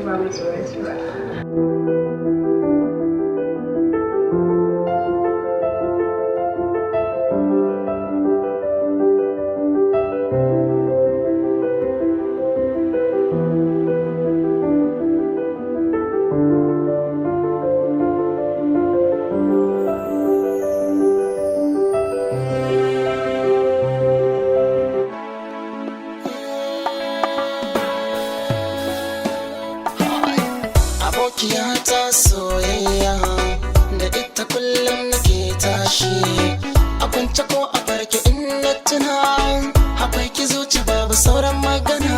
Ba matsoraci ba. Abokiya ta soyayya, da ita kullum nake tashi, a kwance ko a farke in na tuna akwai ki zuci, babu sauran magana.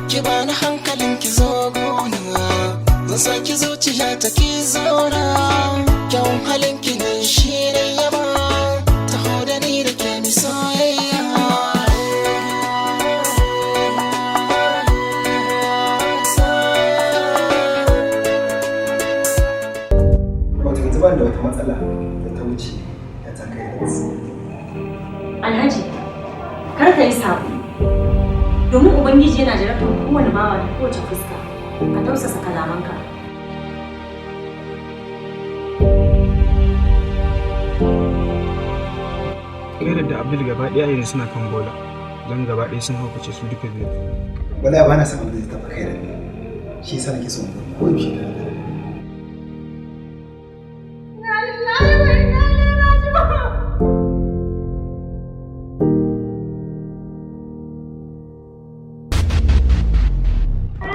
Ki bani hankalin ki, zo gona, zan sa ki zuciya ta ki zauna. Kyawun halin ki ne shi ne yaba, taho da ni da ke mi soyayya. Wato yanzu ban da wata matsala da ta wuce da ta kai yanzu. Alhaji, kar ka yi sabo. Domin Ubangiji yana jarabtar kowane bawa da kowace fuska. Ka tausasa kalamanka. Kairat da Abdul gaba ɗaya yanzu suna kan bola, don gaba ɗaya sun haukace su duka biyu. Wallahi ba na son abin da zai taɓa kai ran, shi yasa nake son ga ko yaushe tana tare da ni. Inna lillahi wa inna ilaihi raji'un.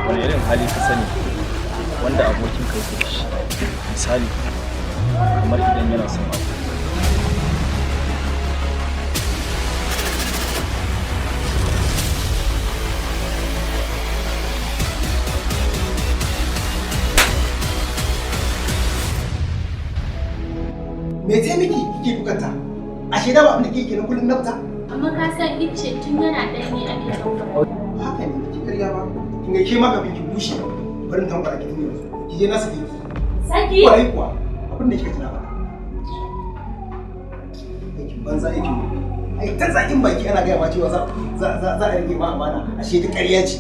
Wani irin hali ka sani wanda abokin ka yake da shi, misali kamar idan yana son abu? Me ta miki kike dukanta? Ashe da ba abin da kike kenan kullum na fita. Amma ka san icce tun yana ɗanye ake tankwara. Haka ne, kike karya ba. Kin ga ke ma kafin ki bushe, barin tankwara ki tun yanzu. Ki je na sake ki. Saki? Kwarai kuwa, abin da kika tuna faɗa. Aikin banza, aikin gobe. Ai ta zaƙin baki ana gaya ma cewa za a rike ma amana, ashe duk ƙarya ce.